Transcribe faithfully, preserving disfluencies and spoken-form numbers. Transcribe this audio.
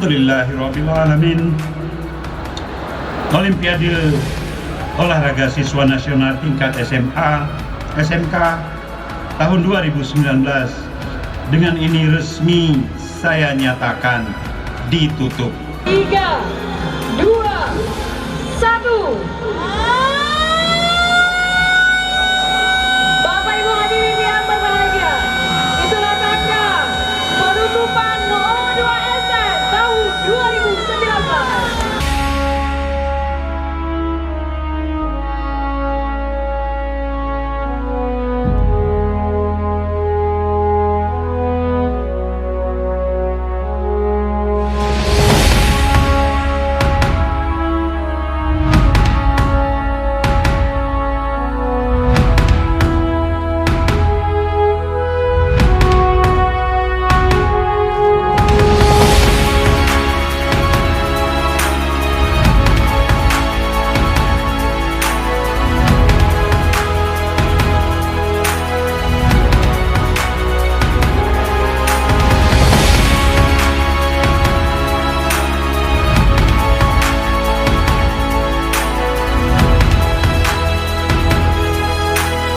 Alhamdulillahirabbil alamin. Olimpiade Olahraga Siswa Nasional tingkat S M A, S M K tahun dua ribu sembilan belas dengan ini resmi saya nyatakan ditutup. Tiga, dua, satu.